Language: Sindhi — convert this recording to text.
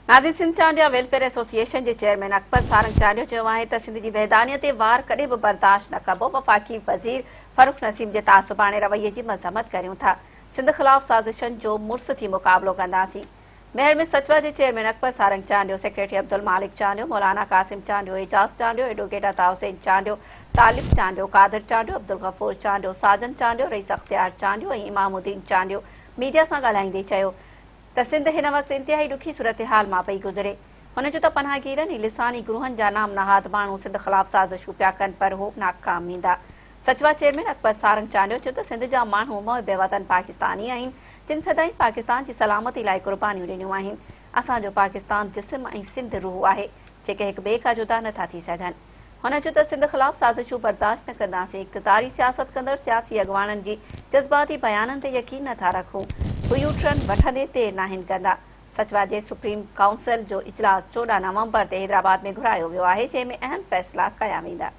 ناظرين سنڌ چانڊيا ويلفيئر ايسوسيئيشن جي چيئرمين اڪبر سارنگ چانڊيو چيو آهي ته سنڌ جي وحدانيت تي وار ڪڏهن به برداشت نه ڪبو، وفاقي وزير فرخ نسيم جي تعصباڻي رويي جي مذمت ڪريون ٿا، سنڌ خلاف سازشن جو مڙس ٿي مقابلو ڪنداسين. ميهڙ ۾ سچوا جي چيئرمين اڪبر سارنگ چانڊيو، سيڪريٽري عبدالمالڪ چانڊيو، مولانا قاسم چانڊيو، اعجاز چانڊيو، ايڊووڪيٽ عطا حسين چانڊيو، طالب چانڊيو، قادر چانڊيو، عبدالغفور چانڊيو، ساجن چانڊيو، رئيس اختيار چانڊيو ۽ امام الدين چانڊيو ميڊيا سان ڳالهائيندي چيو ته سنڌ هن وقت انتهائي ڏکي صورتحال مان پئي گذري. هن چيو ته پناهگيرن ۽ لساني گروهن جا نام نهاد ماڻهو سنڌ خلاف سازشون پيا ڪن پر هو ناڪام ويندا. سچوا چيئرمين اڪبر سارنگ چانڊيو چيو ته سنڌ جا ماڻهو محب وطن پاڪستاني آهن جن سدائين پاڪستان جي سلامتي لاء قربانيون ڏنيون آهن. اسان جو پاڪستان جسم ۽ سنڌ روح آهي جيڪي هڪ ٻئي کان جدا نه ٿا ٿي سگهن. هن چيو ته سنڌ خلاف سازشون برداشت نه ڪنداسين، اقتداري سياست ڪندڙ سياسي اڳواڻن جي جذباتي بيانن تي يقين نه ٿا رکون، هو يو ٽرن وٺندي دير ناهن ڪندا. سچوا جي سپريم ڪائونسل جو اجلاس 14 نومبر تي حيدرآباد ۾ گهرايو ويو آهي، جنهن ۾ اهم فيصلا ڪيا ويندا.